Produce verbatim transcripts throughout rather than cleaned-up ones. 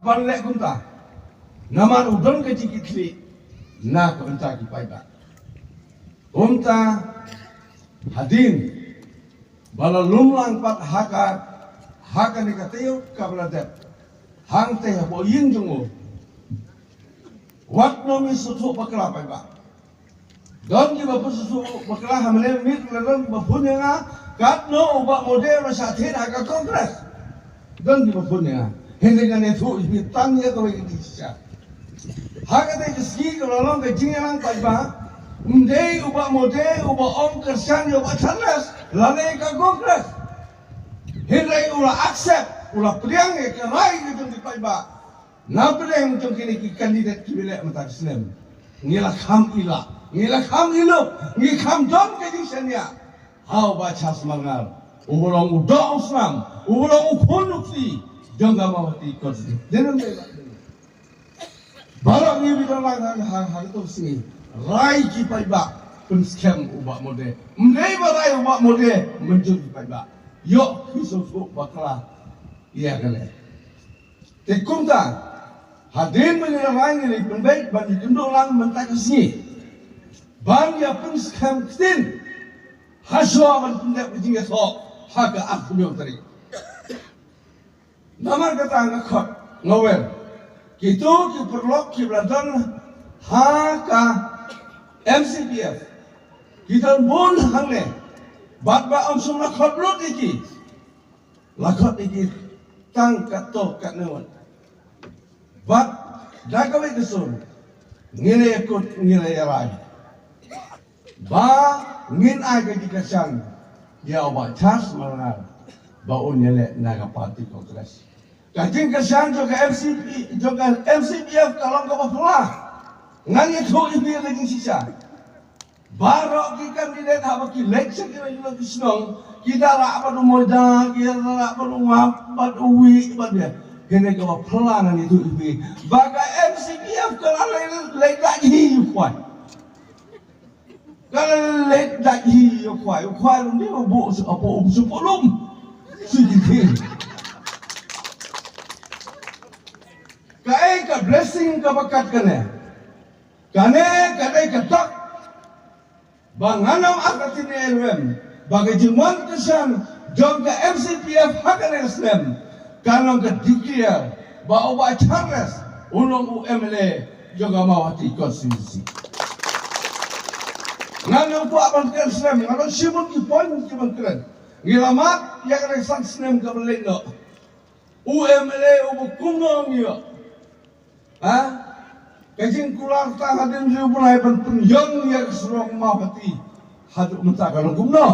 Ban leh kumta namar u don ka jingkitkhlieh na ka bynta ki paidbah. Kumta hadien ba la lum lang pat ha ka, ha kane ka taïew kaba la dep hangtei hapoh ïing jong u, wat nym ïa sngewthuh bakla paidbah. Don kiba pynsngewthuh bakla ha mynne mynmiet, la don kiba phone ïa nga, katno u Bah Mode u la shah thied ha ka Congress. Don kiba phone ïa nga. Hynrei ngan ïathuh ïa phi tang ïa kawei ka jingshisha. Ha katei ka sngi ka la long ka jingïalang paidbah, ym dei u Bah Mode uba ong kyrshan ïa u Bah Charles lane ka Congress. Hynrei u la accept, u la pdiang ïa ka rai ka jong ki paidbah. Na pdeng jong kine ki candidate kiba leh mynta ka snem, ngi la kham ïaleh, ngi la kham ïaleh, ngi kham don ka jingshaniah ha u Bah Charles Marngar, uba long u doh u snam, uba long u khun u kti jong ka Mawhati constituency. Dei ne ym dei, Bah? Baroh ngi ba don lang ha, ha, ha kato ka sngi, rai ki paidbah pynskhem u Bah Mode. Ym dei ba rai u Bah Mode mynjur ki paidbah. Ïoh ki sngewthuh bakla ïa kane. Te kumta, hadien ba ngi la rai, ngi la pynbeit ban ïakynduh lang mynta ka sngi ban ïa pynskhem ktien hashwa ban pyndep ka jingïathoh ha ka arphew hynñiew tarik. Namar kata nga khot, nga wer, kito ki paralok kiba la don ha ka M C P F ki don bun hangne. Bad ba ym shym la khot lut ïa ki, la khot ïa ki tang katto katne wat. Bad da kawei ka sur, ngi la ïakut, ngi la ïarai ba ngin ai ka jingkyrshan ïa u Bah Charles Marngar ba un ïaleh na ka party Congress. Ka jingkyrshan jong ka M C P, jong ka M C P F ka long kaba phylla. Ngan ïathuh ïa phi ka jingshisha. Baroh ki candidate haba ki leit sha ki, ki shnong, ki da rah bad u Moida, ki da rah bad u Ngap, bad u Wih, bad ïa kine, kaba phylla ngan ïathuh ïa phi ba ka M C P F ka la leit, leit da hi u khwai. Ka la leit da hi u khwai, u khwai lum ni u bu su apo um su po lum. Su ji thi. Kaei ka blessing kaba kat kane? Kane ka dei ka dak ba ngan ym artatien ïa lem ba ka jingwan kyrshan jong ka M C P F ha kane ka snem kan long ka declare ba u Bah Charles u long u M L A jong ka Mawhati constituency. Ngan ym kwah ban kren slem, nga don shibun ki point ki ban kren. Ngi la mad ïa kane ka san snem kaba leit noh. U M L A uba kumno ngi ïoh? Ha? Ka jingkular tang hadien hynriew bnai ban pynïong ïa ka surok Mawhati haduh mynta ka long kumno?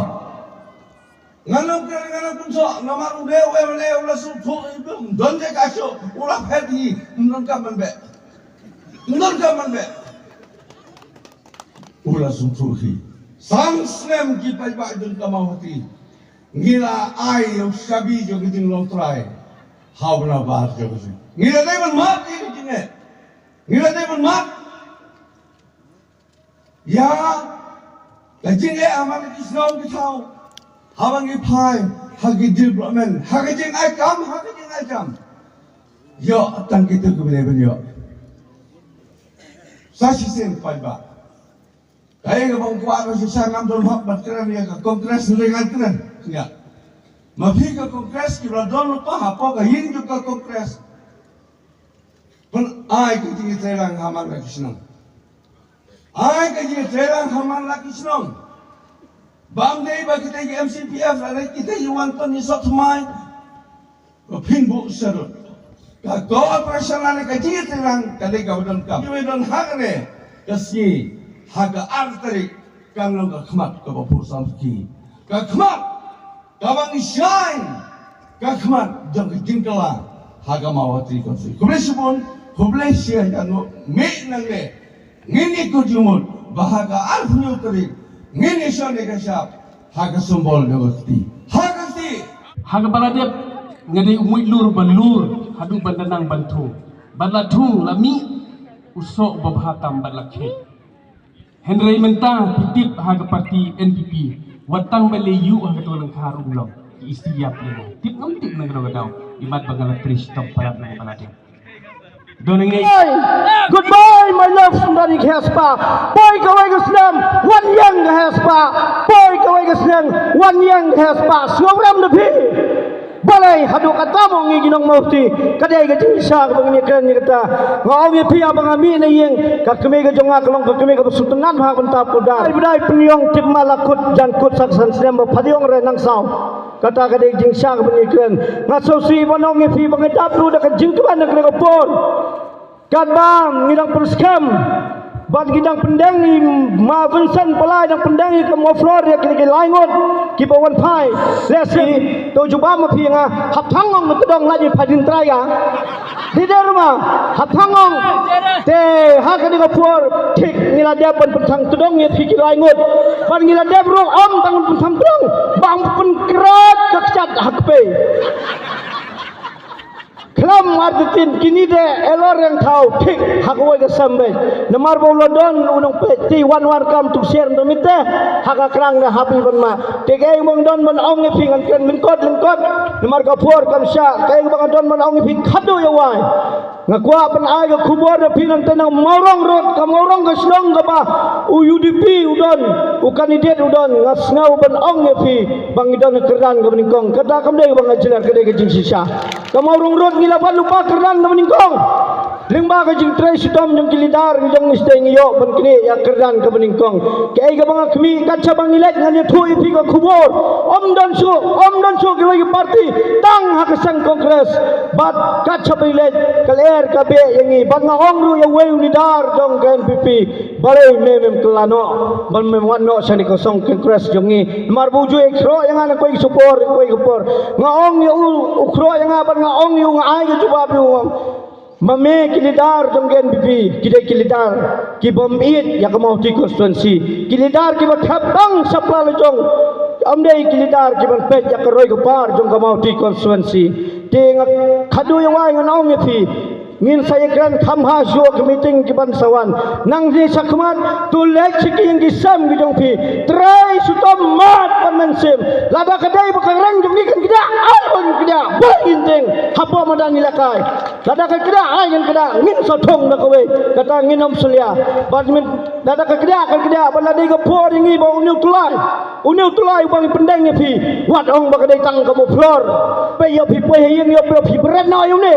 Ngan ym kren, ngan ym pynsoh, namar u dei u M L A u la sngewthuh hi, ym don jaka shuh, u la phet hi, ym don kam ban beh. Ym don kam ban beh. U la sngewthuh hi. San snem ki paidbah jong ka Mawhati. Ngi la ai ïa u shabi jong ka jinglong trai ha u bnai bar jong ka jing. Ngi la dei ban mad ïa ka jingeh. Ngi la dei ban mad ïa ka jingeh ha man la ki shnong ki thaw. Haba ngi phai ha ki development, ha ka jingai kam, ha ka jingai kam. Ïoh tang kito kiba dei ban ïoh. Sa shisien paidbah. Kaei kaba nga kwah, ka shisha ngam don hok ban kren ïa ka Congress, hynrei ngan kren. Ïa. Ma phi ka Congress, kiba la don lypa hapoh ka ïing jong ka Congress, pyn ai ka jingïatreilang ha man la ki shnong. Ai ka jingïatreilang ha man la ki shnong. Bym dei ba kita ki M C P F lane kita ki wan pynïasoh thymmai. Ba phin buh sharud. Ka cooperation lane ka jingïatreilang ka dei kaba donkam. Kiba don ha kane ka sngi, ha ka ar tarik, kan long ka khmat kaba phuh samrkhie. Ka khmat kaba ngi shine, ka khmat jong ka jingkylla ha ka Mawhati constituency. Khublei shibun, khublei shihajar nguh, mih nangne. Ngin ïakut jingmut ba ha ka arphew hynñiew tarik ngin ïashon ïa ka shap ha ka symbol jong ka kti. Ha ka kti. Ha kaba la dep nga dei u muitlur ban lur haduh ban da nang ban thung. Bad la thung la mih u soh uba bha tam bad la khet. Hynrei mynta phi tip ha ka party N P P, wat tang ba lei ïuh ha kato ka lyngkha ruh um long. Ki isti ïap lei. Tip ngam tip na kano ka daw. Imat ba nga la trei shitom palat na kaba la dep. Goodbye, goodbye, my love, Sundari Hespa. Poi kawei ka snem, wan ïeng ka Hespa. Poi kawei ka snem, wan ïeng ka Hespa. Sngewrem da phi. Balei haduh katta mo ngi ki nong Mawhati. Ka dei ka jingshisha kaba ngi kren ïa kata. Nga ong ïa phi haba nga mih na ïing, ka kmie ka jong nga ka long ka kmie kaba sngewtynnat bha ban tap kudar. Ai ba dei pynïong tip ma la kut jan kut sak san snem ba pha ïong re nang saw. Kata ka dei jingshisha kaba ngi kren. Nga sngewsih ban ong ïa phi ba nga dap ruh da ka jingkmen na ka por. Katba ngi dang pynskhem bad ngi dang pyndeng i ma Vincent Palai dang pyndeng i ka maflor ïa kine ki lai ngut kiba wan phai. Lehse to jubab ma phi nga hap thang ong to dong lait i phai dien trai ïa. Dei dei ma hap thang ong. Te ha kane ka por thik ngi la dep ban pynthang to dong ïa phi ki lai ngut. Bad ngi la dep ruh ong tang ban pynthang to dong ba ong pynkrat ka kjat ha kpei. Khlem artatien kine de elo reng thaw thik ha kawei ka sem beit. Namar ba u la don u nongpeit te wan wan kam tu sier nda mite ha ka krang da happy ban ma. Te kaei ba nga don ban ong ïa phi ngan kren lyngkot lyngkot. Namar ka por kam shah kaei ba nga don ban ong ïa phi khadduh ïa wai. Nga kwah ban ai ka khubor ïa phi nangta na Mawrong Road, ka Mawrong ka shnong kaba u U D P u don, u candidate u don, nga sngew ban ong ïa phi ba ngi don ha kyrdan kaba nyngkong. Kata kam dei ba nga jler, ka dei ka jingshisha. Ka Mawrong Road ngi la bat lypa kyrdan kaba nyngkong. Lyngba ka jingtrei shitom jong ki leader jong ngi sdei ngi ïoh ban knieh ïa kyrdan kaba nyngkong. Kaei kaba nga khmih kat shaba ngi leit ngan ïathuh ïa phi ka khubor. Ym don shuh, ym don shuh kiwei ki party tang ha ka seng Congress. Bad kat shaba ngi leit ka lyer ka beh ïa ngi. Bad nga ong ruh ïa uwei u leader jong ka N P P. Balei me mem kylla noh ban mem wan noh shane ka seng Congress jong ngi. Namar ba u ju ïa khroh ïa nga na kawei ka por, kawei ka por. Nga ong ïa u, u khroh ïa nga bad nga ong ïa u, nga ai ka jubab ïa u. Ma me ki leader jong ka N P P ki dei ki leader ki bym ïeit ïa ka Mawhati constituency, ki leader kiba thep tang shapla la jong. Ym dei ki leader kiban peit ïa ka roi ka par jong ka Mawhati constituency. Te nga khadduh ïa wai ngan ong ïa phi, ngin sa ïakren kham ha shuh ka meeting kiban sa wan. Nangne shakhmat to leit sha ki ïing ki sem ki jong phi, trei shitom mad ban mynsiem. Lada ka dei ba ka reng jong ngi kan kdiah, ai ban kdiah, ba ngin tieng hapoh madan ïalehkai. Lada ka kdiah ai kan kdiah, ngin sa thung da kawei, kata ngin ym salia. Bad ngin, lada ka kdiah kan kdiah, bad lada ka por ïa ngi ba une u tulai, une u tulai uba ngi pyndeng ïa phi, wat ong ba ka dei tang ka maflor. Peit ïoh phi poi ha ïing ïoh phi bret noh ïa une.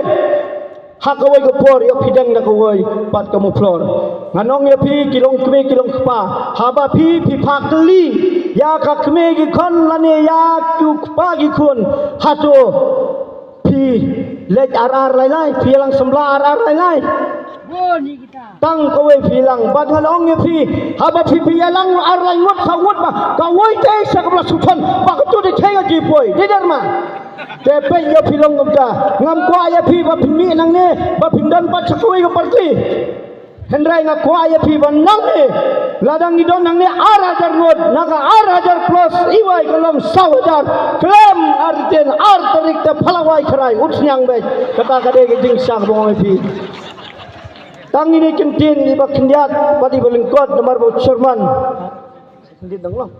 Ha kawei ka por ïoh phi deng da kawei pat ka maflor. Ngan ong ïa phi ki long kmie ki long kpa, haba phi phi phah kylli ïa ka kmie ki khun lane ïa ki kpa ki khun, hato phi leit ar ar lai lai, phi ïalang samla ar ar lai lai? Tang kawei phi ïalang. Bad ngan ong ïa phi, haba phi phi ïalang ar lai ngut, saw ngut, ba kawei te sa ka bla suthon ba ka tu de cheng a ji poi de dar ma. Te peit ïa phi long kumta. Ngam kwah ïa phi ba phi mih nangne ba phin don pat sa kawei ka party. Hynrei nga kwah ïa phi ba nangne, lada ngi don nangne ar hajar ngut, na ka ar hajar plus iwai ka long saw hajar. Khlem artatien ar tarik te phalawai khrai ut sniang beit. Kata ka dei ka jingshisha ba nga ong ïa phi. Tang ine i kyntien iba khyndiat bad iba lyngkot namar ba u chairman. Khyndiat dang long.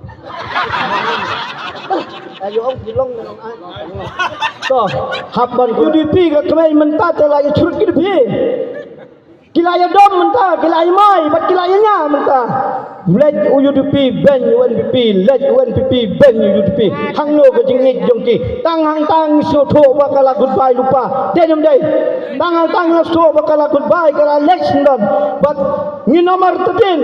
Ayo ong ki long dang ai. To, hap ban U D P ka kmie mynta te la ïa shrut ki de phi. Ki la ïa dom mynta, ki la ïa mai, bad ki la ïa nia mynta. Leit u U D P beiñ u N P P, leit u N P P beiñ u U D P. Hangno ka jingïeit jong ki? Tang hangta ngi sngewthuh ba ka la goodbye lypa. Dei ne ym dei? Tang hangta ngi sngewthuh ba ka la goodbye, ka la leit sngewdon. Bad ngin ym artatien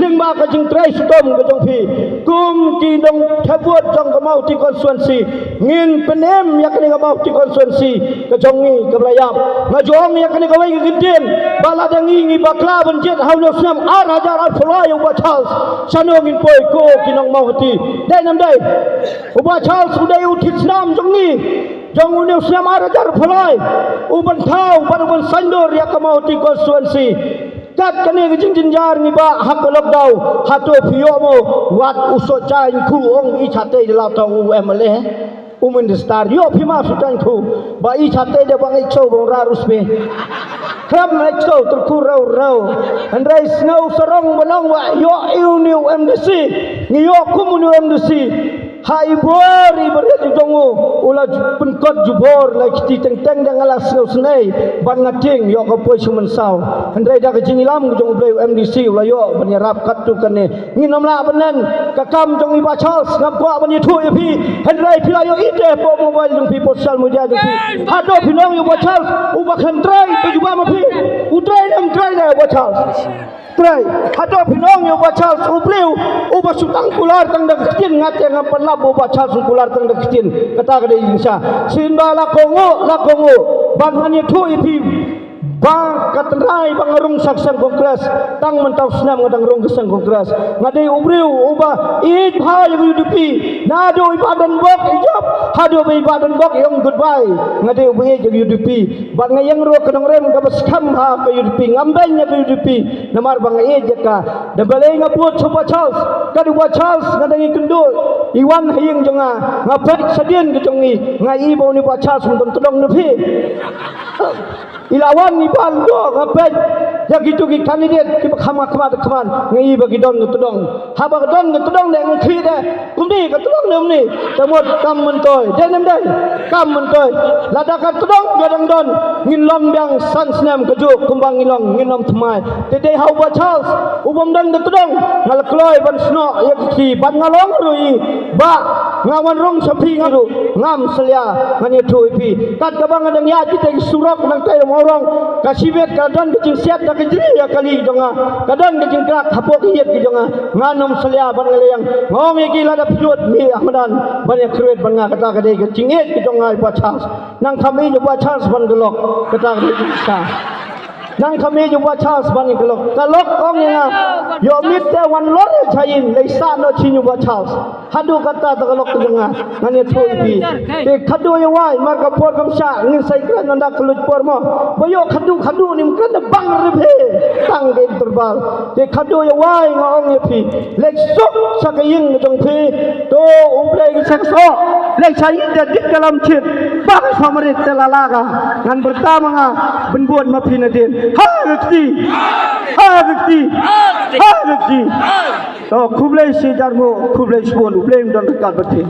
lyngba ka jingtrei shitom ka jong phi. Kum ki nongthep vote jong ka Mawhati constituency, ngin pynim ïa kane ka Mawhati constituency ka jong ngi kaba la ïap. Nga ju ong ïa kane kawei ka kyntien, ba lada ngi ngi bakla ban jied ha une u snem ar hajar arphew lai, u Bah Charles, shano ngin poi ko ki nong Mawhati? Dei ne ym dei? U Bah Charles u dei u thied snam jong ngi jong une u snem ar hajar arphew lai, u ban thaw bad u ban saiñdur ïa ka Mawhati constituency. Kat kane ka jingjynjar ngi ba ha ka lockdown, hato phi ïoh mo wat u Soh Jaiñkhu ong i chatei da la tong u M L A, u minister? Ïoh phi ma Soh Jaiñkhu ba i chatei da bang i kso bang rar u spe? Khlem i kso tyrku rew rew. Hynrei sngew sarong ban ong ba ïoh i une u M D C, ngi ïoh kum une u M D C. Ha i bor i barit i jong u, u la pynkot jubor la kti teng teng da nga la sngewsynei ban nga tieng ïoh ka poi sha mynsaw. Hynrei da ka jingïalam ka jong u Blei u M D C u la ïoh ban ïarap katto katne. Ngin ym lah ban nen ka kam jong i Bah Charles, ngam kwah ban ïathuh ïa phi. Hynrei phi la ïohi te hapoh mobile jong phi, hapoh social media jong phi. Haduh phi ong ïa u Bah Charles uba khlem trei, to jubab ma phi. U trei ne ym trei ne u Bah Charles? Trei. Haduh phi ong ïa u Bah Charles u briew uba shu tang kular tang da ka ktien, nga te ngam pat lap ba u Bah Charles u kular tang da ka ktien. Kata ka dei jingshisha. Shisha ba la kohnguh, la kohnguh ba ngan ïathuh ïa phi ba ka tynrai ba nga rung sha ka seng Congress, tang mynta u snem nga dang rung ka seng Congress. Nga dei u briew uba ïeit bha ïa ka U D P. Naduh i Bah Donbok i jop haduh ba i Bah Donbok i ong goodbye, nga dei uba ïeit ïa ka U D P. Bad nga ïeng ruh ka nongrem kaba skhem ha ka U D P, ngam beiñ ïa ka U D P. Namar ba nga ïeit ïa ka. Da balei nga bud sha u Bah Charles? Ka dei u Bah Charles nga dang ïakynduh, i wan ha ïing jong nga, nga peit shadien ka jong ngi, nga i ba une u Bah Charles um don tdong na phi. I la wan i Bah Lyngdoh, nga peit ïa kito ki candidate kiba kham ha khmat khmat, nga i ba ki don ka tdong. Haba ka don ka tdong de ngan khih de kumne, ka tdong de kumne. Te mut kam myntoi, dei ne ym dei? Kam myntoi. Lada ka tdong ka dang don, ngin long biang san snem kajuh kumba ngi long, ngin ym thymmai. Te dei ha u Bah Charles ubym don ka tdong nga la kloi ban snoh ïa ka kti, bad nga long ruh i Bah, nga wan rung sha phi nga ruh ngam salia, ngan ïathuh ïa phi. Kat kaba nga dang ïaid kita ki surok nangta ïa Mawrong, ka shibit ka don ka jingsiat da ka jri ïa kali jong nga, ka don ka jingkrak hapoh ka ïit ka jong nga. Ngan ym salia ban nga leng, nga ong ïa ki lada phi nud mih ha madan ban ïakhrwit ban nga. Kata ka dei ka jingïeit ka jong nga ïa u Bah Charles. Nang kham ïeit ïa u Bah Charles ban ka lok. Kata ka dei ka jingkha. Nang kham ïeit ïa u Bah Charles ban ka lok. Ka lok ong ïa nga, ïoh miet te wan lor ïa cha ïing, lei sah noh chi ïa u Bah Charles. Haduh kata ta ka lok ka jong nga, ngan ïathuh ïa phi. Te khadduh ïa wai, mar ka por kam shah, ngin sa ïakren nanda ka luid por mo. Ba ïoh khadduh khadduh nim kren da bang ribhe tang ka interbal. Te khadduh ïa wai nga ong ïa phi, leit suk sha ka ïing ka jong phi. To U Blei ka seng soh, leit sha ïing da dit ka lam chit. Ba ka soh marit te la la ka, ngan byrta ma nga ban bud ma phi nadien. Ha ka kti, ha ka kti, ha ka kti. To khublei shi hajar nguh, khublei shibun, U Blei un don ryngkat bad phi.